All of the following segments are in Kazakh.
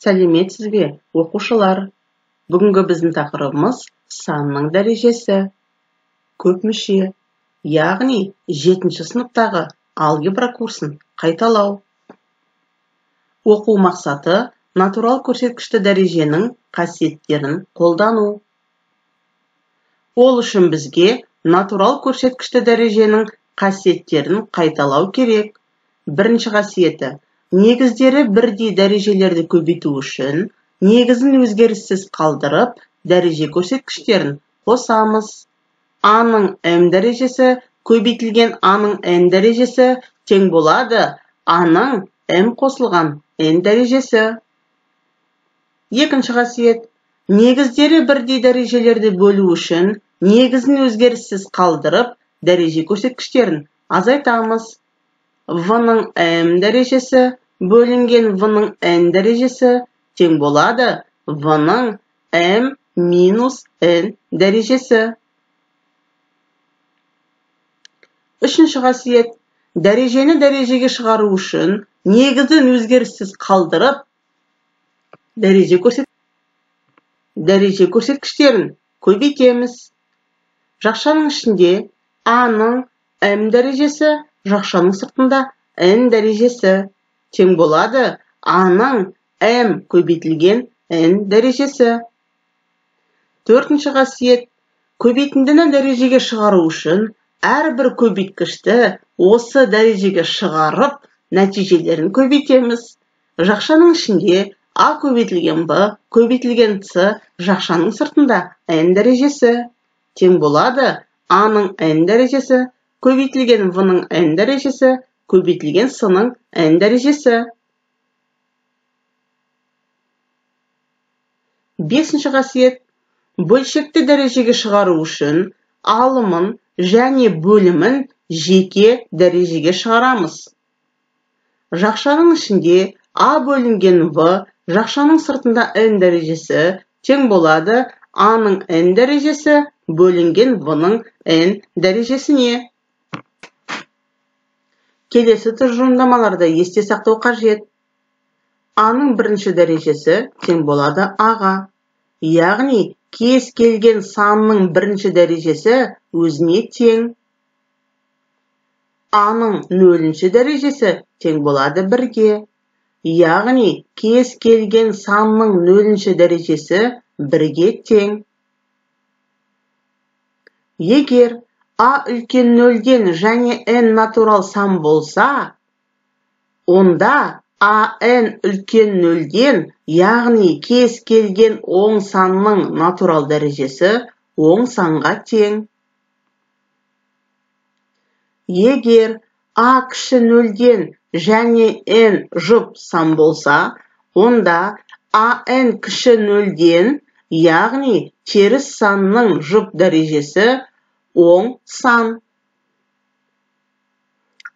Сәлеметсіз бе, оқушылар! Бүгінгі біздің тақырыбымыз санның дәрежесі. Көп мүше, яғни 7-ші сыныптағы алгебра курсын қайталау. Оқу мақсаты натурал көрсеткішті дәреженің қасиеттерін қолдану. Ол үшін бізге натурал көрсеткішті дәреженің қасиеттерін қайталау керек. Бірінші қасиеті: негіздері бірдей дәрежелерді көбейту үшін негізін өзгеріссіз қалдырып, дәреже көрсеткіштерін қосамыз. А-ның m дәрежесі көбейтілген А-ның n дәрежесі тең болады А-ның m қосылған n дәрежесі. Екінші қасиет: негіздері бірдей дәрежелерді бөлу үшін негізін өзгеріссіз қалдырып, дәреже көрсеткіштерін азайтамыз. В-ның m дәрежесі бөлінген В-ның n дәрежесі тең болады В-ның m минус n дәрежесі. Үшінші қасиет: дәрежені дәрежеге шығару үшін негізін өзгеріссіз қалдырып, дәреже көрсеткіштерін көбейтеміз. Жақшаның ішінде А-ның m дәрежесі, жақшаның сыртында n дәрежесі тең болады А-ның m көбейтілген n дәрежесі. Төртінші қасиет: көбейтіндіні дәрежеге шығару үшін әрбір көбейткішті осы дәрежеге шығарып, нәтижелерін көбейтеміз. Жақшаның ішінде А көбейтілген Б көбейтілген С, жақшаның сыртында n дәрежесі тең болады А-ның n дәрежесі көбейтілген В-ның n дәрежесі көбейтілген С-ның n дәрежесі. Бесінші қасиет: бөлшекті дәрежеге шығару үшін алымын және бөлімін жеке дәрежеге шығарамыз. Жақшаның ішінде А бөлінген В, жақшаның сыртында n дәрежесі тең болады А-ның n дәрежесі бөлінген В-ның n дәрежесіне. Келесі тұжырымдамаларды есте сақтау қажет. А-ның бірінші дәрежесі тең болады А-ға. Яғни кез келген санның бірінші дәрежесі өзіне тең. А-ның нөлінші дәрежесі тең болады 1-ге. Яғни кез келген санның нөлінші дәрежесі 1-ге тең. Егер А үлкен 0-ден және n натурал сан болса, онда АН үлкен 0-ден, яғни кез келген оң санның натурал дәрежесі оң санға тең. Егер А кіші 0-ден және n жұп сан болса, онда АН кіші 0-ден, яғни теріс санның жұп дәрежесі оң сан.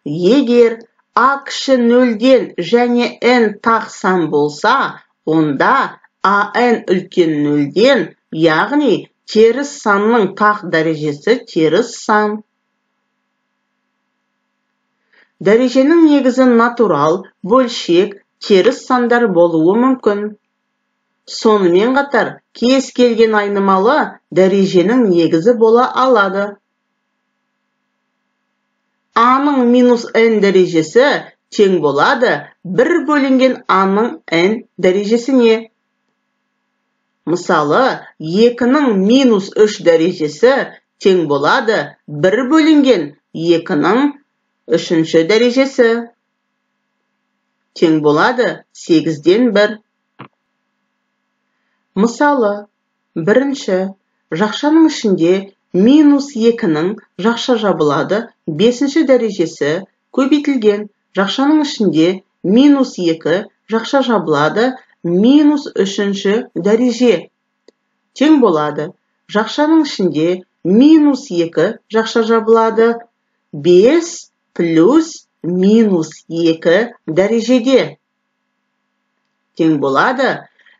Егер А кіші 0-ден және n тақ сан болса, онда АН үлкен 0-ден, яғни теріс санның тақ дәрежесі теріс сан. Дәреженің негізі натурал, бөлшек, теріс сандар болуы мүмкін. Сонымен қатар, кез келген айнымалы дәреженің негізі бола алады. А-ның минус n дәрежесі тең болады 1 бөлінген А-ның n дәрежесіне. Мысалы, 2-ның минус 3 дәрежесі тең болады 1 бөлінген 2-ның 3-ші дәрежесі. Тең болады 8-ден 1. Мысалы, бірінші жақшаның ішінде минус 2-ның жақша жабылады 5-ші дәрежесі көбейтілген жақшаның ішінде минус 2 жақша жабылады минус 3-ші дәреже тең болады жақшаның ішінде минус 2 жақша жабылады 5 плюс минус 2 дәрежеде тең болады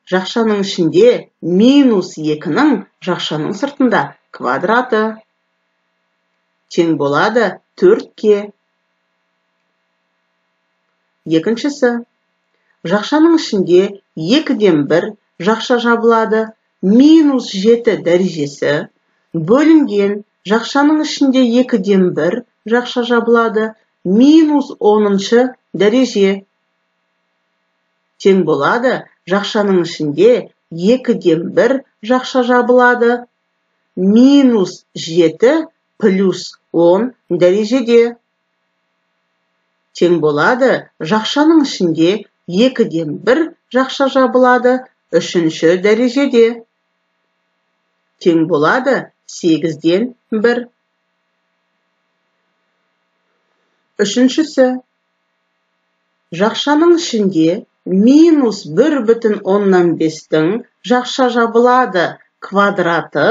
жақшаның ішінде минус 2-ның жақшаның сыртында квадраты тең болады 4-ке. Екіншісі, жақшаның ішінде 2-ден 1 жақша жабылады, минус 7 дәрежесі бөлінген жақшаның ішінде 2-ден 1 жақша жабылады, минус 10 дәреже. Тең болады, жақшаның ішінде 2-ден 1 жақша жабылады, минус 7 плюс 10 дәрежеде. Тең болады, жақшаның ішінде 2-ден 1 жақша жабылады, 3-ші дәрежеде. Тең болады, 8-ден 1. Үшіншісі, жақшаның ішінде минус 1,5-тің жақша жабылады, квадраты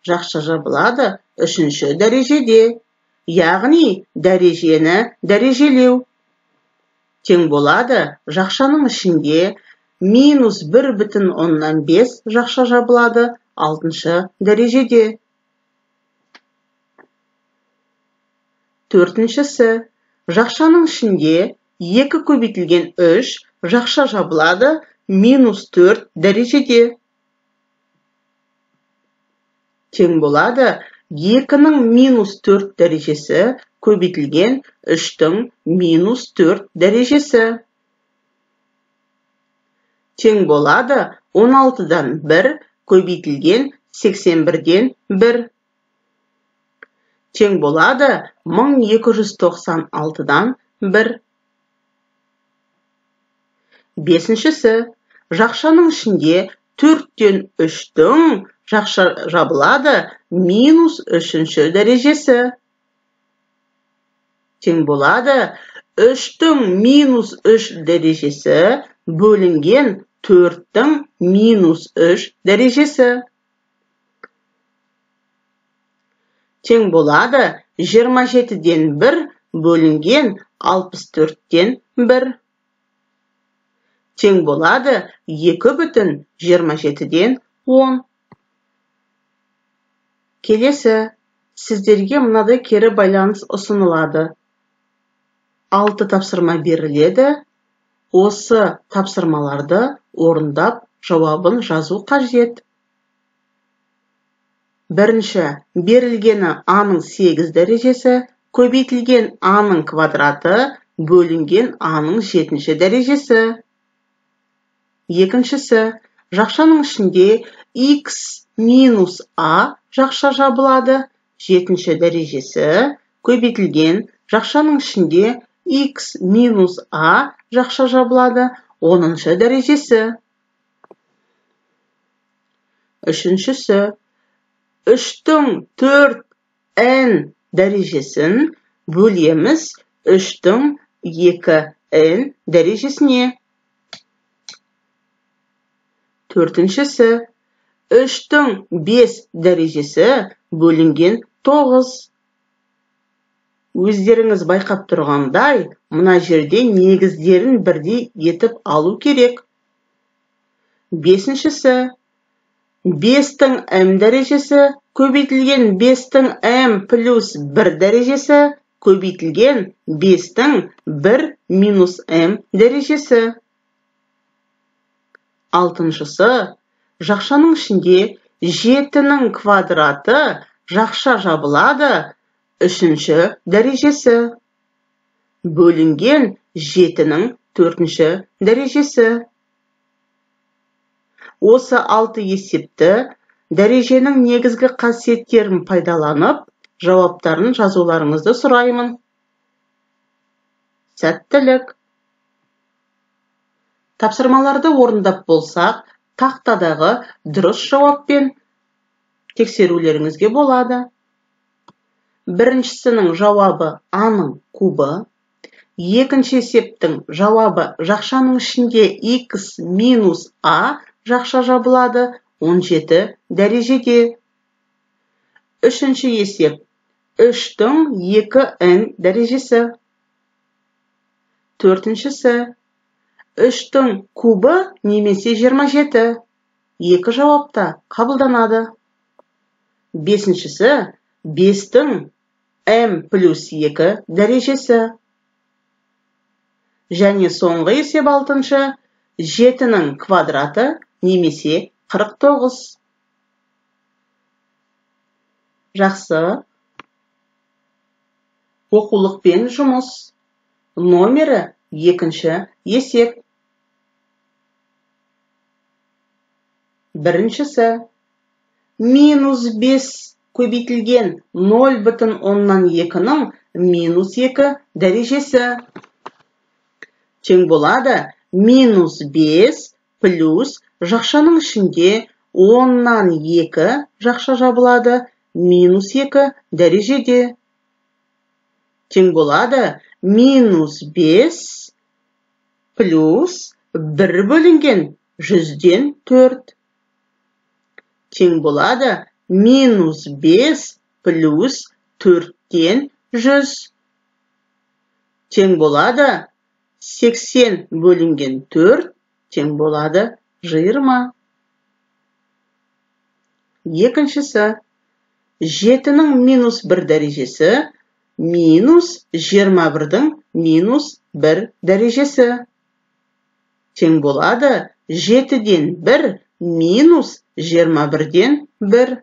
жақша жабылады, 3-ші дәрежеде, яғни дәрежені дәрежелеу. Тең болады, жақшаның ішінде минус 1,5 жақша жабылады, 6-шы дәрежеде. Төртіншісі, жақшаның ішінде 2 көбейтілген 3 жақша жабылады, минус 4 дәрежеде. Тең болады, 2-нің минус 4 дәрежесі көбейтілген 3-тің минус 4 дәрежесі. Тең болады, 16-дан 1 көбейтілген 81-ден 1. Тең болады, 1296-дан 1. Бесіншісі, жақшаның ішінде 4-тен 3-тің жақша жабылады, минус 3-ші дәрежесі. Тең болады, 3-тің минус 3 дәрежесі бөлінген 4-тің минус 3 дәрежесі. Тең болады, 27-ден 1 бөлінген 64-тен 1. Тең болады, 2,27-ден 10. Келесі, сіздерге мынадай кері байланыс ұсынылады. 6 тапсырма беріледі. Осы тапсырмаларды орындап, жауабын жазу қажет. Бірінші, берілгені А-ның 8 дәрежесі, көбейтілген А-ның квадраты, бөлінген А-ның 7 дәрежесі. Екіншісі, жақшаның ішінде x минус А жақша жабылады, 7 дәрежесі, көбейтілген жақшаның ішінде x минус А жақша жабылады, 10 дәрежесі. Үшіншісі, 3-тің 4n дәрежесін бөлеміз 3-тің 2n дәрежесіне. Төртіншісі, 3-тің 5 дәрежесі бөлінген 9. Өздеріңіз байқап тұрғандай, мына жерде негіздерін бірдей етіп алу керек. Бесіншісі, 5-тің m дәрежесі көбейтілген 5-тің m плюс 1 дәрежесі көбейтілген 5-тің 1 минус m дәрежесі. Алтыншысы, жақшаның ішінде 7-нің квадраты жақша жабылады, 3-ші дәрежесі, бөлінген 7-нің 4-ші дәрежесі. Осы 6 есепті дәреженің негізгі қасиеттерін пайдаланып, жауаптарын жазуларыңызды сұраймын. Сәттілік! Тапсырмаларды орындап болсақ, тақтадағы дұрыс жауаппен тексерулеріңізге болады. Біріншісінің жауабы А-ның кубы, екінші есептің жауабы жақшаның ішінде x минус А жақша жабылады, 17 дәрежеде. Үшінші есеп 3-тің 2n дәрежесі. Төртіншісі 3-тің кубы немесе 27. Екі жауапта қабылданады. Бесіншісі 5-тің m плюс 2 дәрежесі. Және соңғы есеп алтыншы 7-нің квадраты немесе 49. Жақсы. Оқулықпен жұмыс. Номері 2-ші есеп. Біріншісі. Минус 5 көбейтілген 0,2-нің минус 2 дәрежесі. Тең болады минус 5 плюс жақшаның ішінде 10-нан 2 жақша жабылады минус 2 дәрежеде. Тең болады минус 5 плюс 1 бөлінген 100-ден 4. Тең болады минус 5 плюс 4-тен 100. Тең болады 80 бөлінген 4 тең болады 20. Екіншісі. 7-нің минус 1 дәрежесі минус 21-дің минус 1 дәрежесі. Тең болады 7-ден 1 минус 21-ден 1.